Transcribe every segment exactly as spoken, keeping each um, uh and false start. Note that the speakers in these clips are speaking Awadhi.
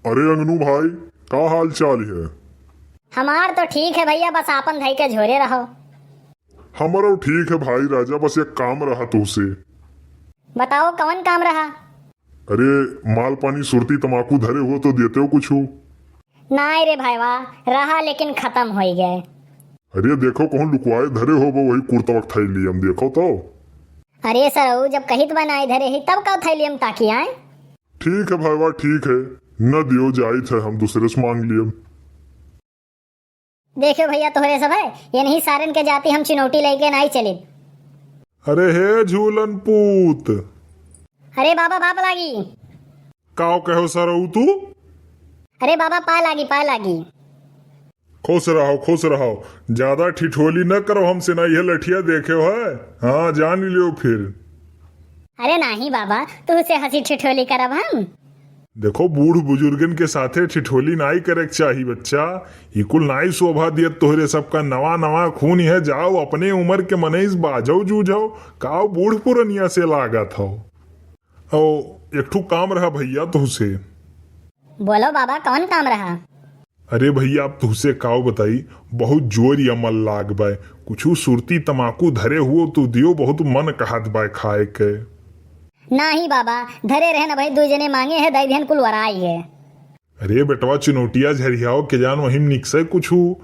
अरे अंगनू भाई, का हाल चाल है? हमार तो ठीक है भइया, बस आपन धई के झोरे रहो। हमरो ठीक है भाई राजा, बस एक काम रहा तुहसे। बताओ, कवन काम रहा? अरे, माल पानी सुरती तमाकू धरे हो तो देते हो कुछ? नाई रे भाईवा, रहा लेकिन खतम होई गए। अरे देखो, कहूँ लुकवाए धरे हो वो, वही कुर्तवा के थैलियम, देखो तो। अरे सरऊ, जब कहित बा नाई धरे ही, तब का थैलियम ताकी आए? ठीक है भाईवा, ठीक है, न दियो, जाइत है, हम दूसरे से मांग लियम। देखियो भइया, तोहरे सब है, ये नहीं सारन के जाति हम चिनौटी लेके नाई चलित। अरे हे झूलन पूत। अरे बाबा, बाप लागी। काव कहो सरऊ तू? अरे बाबा, पाए लागी, पाए लागी। खुश रहो, खुश रहो, ज्यादा ठिठोली न करो हमसे, ना यह लठिया देखे हो है। हाँ, जान लियो फिर। अरे नाही बाबा, तुहसे हंसी ठिठोली करब हम। देखो, बूढ़ बुजुर्गन के साथे ठिठोली नाई करे के चाही बच्चा। ई कुल नाई शोभा दियत तोहरे सबका। नवा नवा खून है, जाओ अपने उम्र के मनईस बाजो जूझो, काव बूढ़ पुरनिया से लागत हो। ओ, एक ठो काम रहा भइया तुहसे। बोलो बाबा, कौन काम रहा? अरे भइया, अब तुहसे काव बताई, बहुत जोर या मल लाग बाय। कुछु सुरती तमाकू धरे हुओ तो दियो, बहुत मन कहत बाय खाए के। नाही बाबा, धरे रहे न भाई, दुई जने मांगे है, दई दिहन कुल वराई है। अरे बेटवा, चिनौटिया झरियाओ के जान वहीं निकसे कुछु।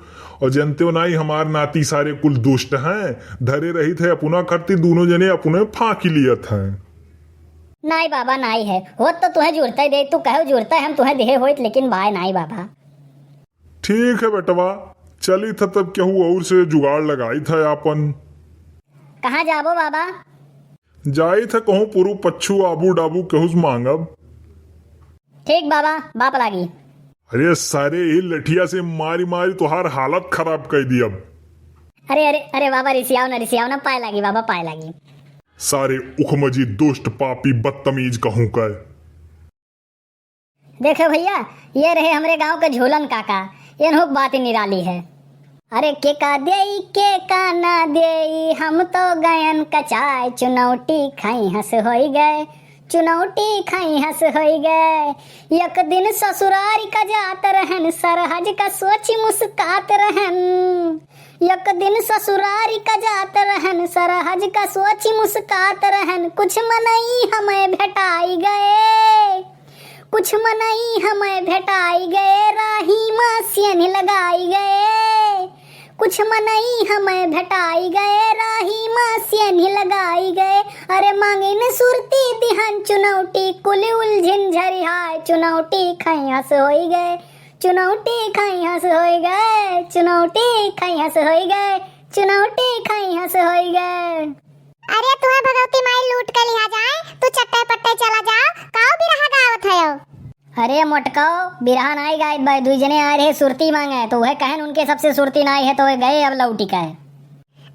और जनते हो नाही, हमार नाती सारे कुल दुष्ट हैं, धरे रहित है अपना खरती, दोनों जने अपने फांकी लियत हैं। नाही बाबा, नाही है, होत तो तुहें जुरते दे, तू कहो जुरते हम तुहें देहे होइत, लेकिन बाय नाही बाबा। ठीक है बेटवा, चलित है तब केहू और से जुगाड़ लगाइत है आपन। कहाँ जाबो बाबा? जाइत है कहूँ पुरु पच्छू आबू डाबू केहू से मांगब। ठीक बाबा, बाप लागी। अरे सारे, ई लठिया से मारी मारी तोहार हालत खराब कर दियब। अरे, अरे, अरे बाबा, रिसियाओ ना, रिसियाओ ना, पाए लागी बाबा, पाए लागी। सारे उखमजी, दुष्ट, पापी, बदतमीज कहूँ का। देखो भइया, ये रहे हमरे गाँव के झूलन काका, एनहु क बात निराली है। अरे के का देई, के का ना देई, हम तो गयन कचाय, चुनौटी खाई हंस होई गए, चुनौटी खाई हंस होई गए। एक दिन ससुरारी का जात रहन, सरहज का सोची मुस्कात रहन। एक दिन ससुरारी का जात रहन, सरहज का सोची मुस्कात रहन, कुछ मनई हमें भेटाई गए। कुछ मनई हमें भेटाई गए, राही मा सेन्ह लगाई गए। कुछ मनई हमें भेटाई गए, राही मा सेन्ह लगाई गए। अरे मांगिन सुरती दिहन चुनौटी, कुल उलझिन झरिहाय, चुनौटी खाई हंस होई गए, चुनौटी खाई हंस होई गए, चुनौटी खाई हंस होई गए, चुनौटी खाई हंस होई गए। अरे तुहें भगवती माई लूट के लिहा जाए, तू चट्टे पट्टे चला जाओ, काऊ बिरहा गावत हयो? अरे मोटकाओ, बिरहा नाई गाइत बाय, दुई जने आए रहे सुरती मांगे, तो वह कहन उनके सबसे सुरती नाई है, तो वह गए अब लौटी का है।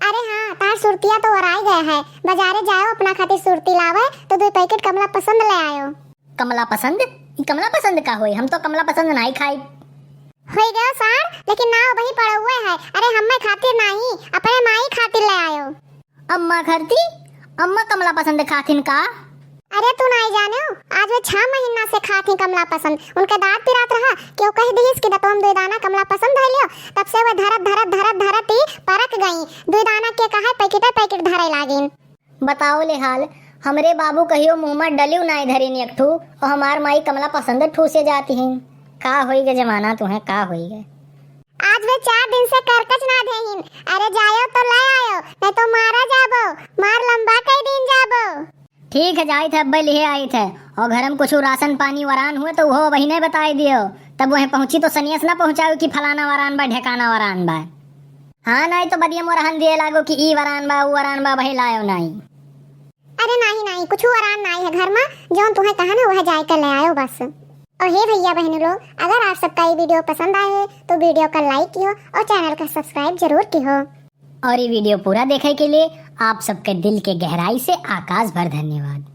अरे हाँ, तार सुरतिया तो ओराई गया है, बाजारे जाओ अपना खातिर सुरती लावे, तो दुई पैकेट कमला पसंद ले आयो। कमला पसंद? ई कमला पसंद का होई? हम तो कमला पसंद नाई खाई। होई गयो सार, लेकिन नाव वही पड़ौए है। अरे हम्मे खातिर नाही, अपने माई खातिर ले आयो। अम्मा खरती, अम्मा कमला पसंद खाथिन का? अरे तू नाही जाने हो, आज वे छह महीना से खात ही कमला पसंद। उनके दांत पिरात रहा, केहू कह दिहिस कि दतवा में दुई दाना कमला पसंद धइ लियो। तब से वे धरत, धरत, धरत, धरत ही परक गई। दुई दाना के कहा पैकेटे पैकेट धरे लागिन। बताओ ले हाल, हमरे बाबू कहियो मुँह मा डलियो नाई धरिन एक ठू, और हमार माई कमला पसंद ठूसे जाती हैं। का होई गे जमाना तुहें, का होई गे? आज वे चार दिन से करकच ना देहिन। अरे जायो तो ले आयो, नहीं तो मारा जाबो, मार लंबा कई दिन जाबो। ठीक है, जाइत है, अब्बे लिहे आइत है, और घर में कुछ राशन पानी वरान हुए तो वो वही नहीं बताई दियो, तब वह पहुँची तो सनियस ना पहुँचाओ कि फलाना वरान बा, ढेकाना वरान बा। हाँ, नाई तो बदिया मोरहन दिए लागो कि ई वरान बा, ऊ वरान बा, वही लायो नाई। अरे नाही, नाही, कुछ वरान नाही है घर मा, जौन तुहें कहा ना वह जाए के ले आयो बस। और हे भैया बहनों लोग, अगर आप सबका ये video पसंद आए है तो video का like कियो और channel का subscribe जरूर कियो। और ये video पूरा देखे के लिए आप सबके दिल के गहराई से आकाश भर धन्यवाद।